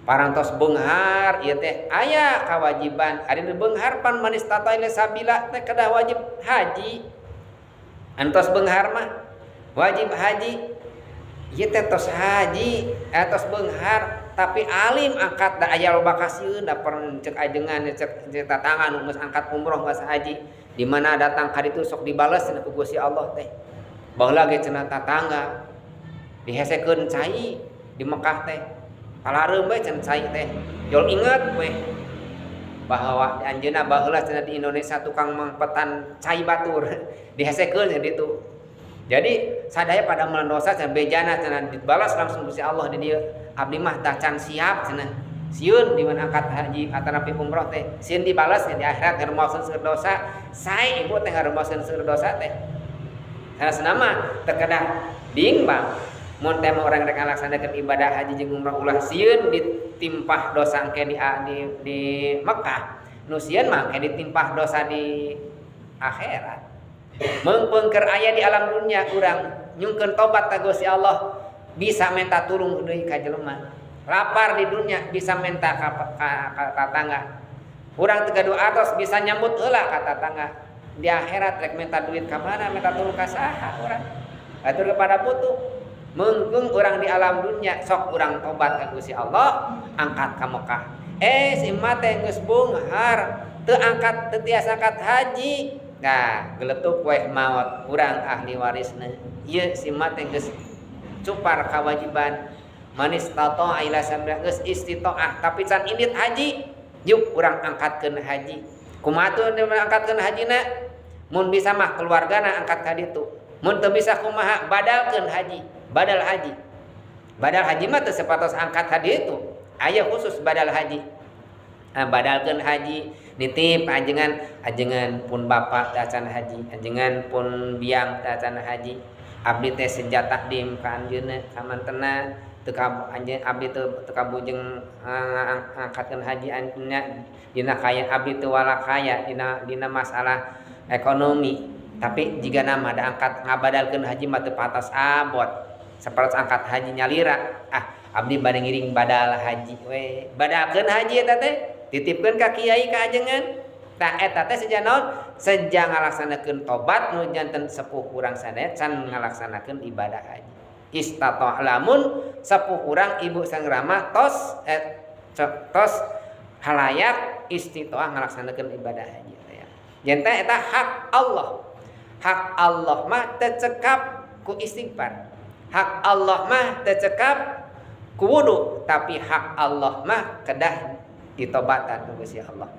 Parantos beunghar ieu teh aya kawajiban. Ari nu beunghar pan man istata ila sabila teh kedah wajib haji. Antos beunghar mah wajib haji. Ieu teh tos haji, tos beunghar tapi alim angkat da aya loba kasieun da cek ajengan cek tatangga nu geus angkat umroh geus haji. Di mana datang ka ditu sok dibales cenah ku Gusti Allah teh. Baheula ge cenah tatangga dihesekeun cai di Mekah teh. Palareum we cenah cai teh. Jol inget we bahwa anjeunna baheula cenah di Indonesia tukang mangpetan cai batur dihesekeun cenah ditu. Jadi sadaya pada melan dosa cenah bejana cenah dibalas langsung Gusti Allah di dieu. Abdi mah tah can siap cenah. Sieun di mana angkat haji atanapi umroh teh. Sieun dibalas di akhirat ngaremoskeun seueur dosa. Sae ibu teh ngaremoskeun seueur dosa teh. Karena senama terkedah bimbang. Mun teh mah urang rek ngalaksanakeun ibadah haji jeung umroh ulah sieun ditimpah dosa engke di Mekah. Nu sieun mah engke ditimpah dosa di akhirat. Meungpeung keur aya di alam dunia urang nyungkeun tobat ka Gusti Allah bisa minta tulung deui ka jelema. Lapar di dunia bisa minta ka tatangga. Urang teu gaduh artos bisa nyambut heula ka tatangga. Di akhirat rek minta duit ka mana, minta tulung ka saha urang. Atur kepada butuh. Meungpeung urang di alam dunia sok urang tobat ka Gusti Allah, angkat ka Mekah. Si emak teh geus beunghar, teu angkat teu tiasa angkat haji. Nah, geletuk weh maot urang ahli warisna. Ieu si emak teh geus cupar kewajiban manis tata ila sabila geus istitoah tapi can indit haji. Yuk urang angkatkeun haji. Kumaha tuh angkatkeun hajina? Mun bisa mah keluargana angkat ka ditu. Mun teu bisa kumaha badalkeun haji, badal haji. Badal haji mah teu sapatos angkat ka ditu. Aya khusus badal haji. Nah, badalkeun haji nitip ajengan, ajengan pun bapak tacan haji, ajengan pun biang tacan haji. Abdi teh seja takdim ka anjeunna kamantena teu ka anjeun abdi teu kabujeng angkatkeun haji anjeunna dina kaya abdi teu walakaya dina masalah ekonomi. Tapi jika nama ada angkat ngabadalkeun haji mah teu patos abot. Sapatos angkat haji nyalira. Ah, abdi bade ngiring badal haji we. Badalkeun haji eta teh titipkeun ka kiai ka ajengan. Tah eta teh seja naon? Seja ngalaksanakeun tobat nu janten sepuh urang sadaya can ngalaksanakeun ibadah haji. Istata lamun sepuh urang ibu sang rama tos tos halayak istitoah ngalaksanakeun ibadah haji teh. Janten eta hak Allah. Hak Allah mah tecekap ku istighfar. Hak Allah mah tecekap ku wudu, tapi hak Allah mah kedah ditobatan ku Gusti Allah.